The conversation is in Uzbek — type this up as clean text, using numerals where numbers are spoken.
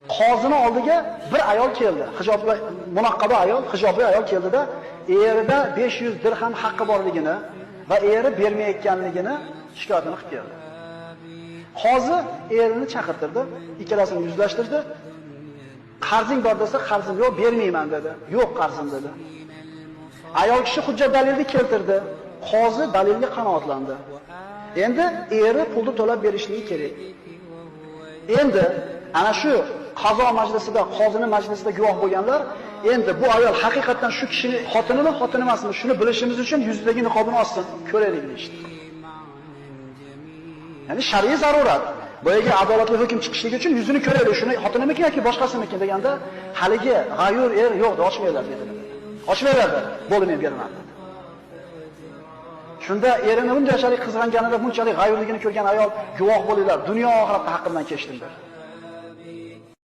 Qozini oldiga bir ayol keldi. Hijobli, munaqqaba ayol, hijobli ayol keldida, erida 500 dirham haqqi borligini va eri bermayotganligini shikoyatini qilib keldi. Qozi erini chaqirtirdi, ikkalasini yuzlashtirdi. Qarzing bor desa, qarzim yo'q, bermayman dedi. Yo'q qarzim dedi. Ayol kishi hujjat dalilni keltirdi. Qozi dalilga qanoatlandi. Endi eri pulni to'lab berishligi kerak. Endi ana shu qazo majlisida, qozining majlisida guvoh bo'lganlar, endi bu ayol haqiqatan shu kishini xotinimi, xotini emasmi, shuni bilishimiz uchun yuzidagi niqobini olsin, ko'raylik deyishdi. Ya'ni shar'iy zarurat. Boyagi adolatli hukm chiqishligi uchun yuzini ko'raylik, shuni xotinimikin yoki boshqasimikin deganda, haligi g'ayur er yo'q, ochmanglar dedi. Ochmanglar dedi. Bo'ldi, men beraman dedi. Shunda erini bunchalik qizg'anganida, bunchalik g'ayurligini ko'rgan ayol guvoh bo'linglar, dunyo oxiratda haqqimdan kechdim dedi.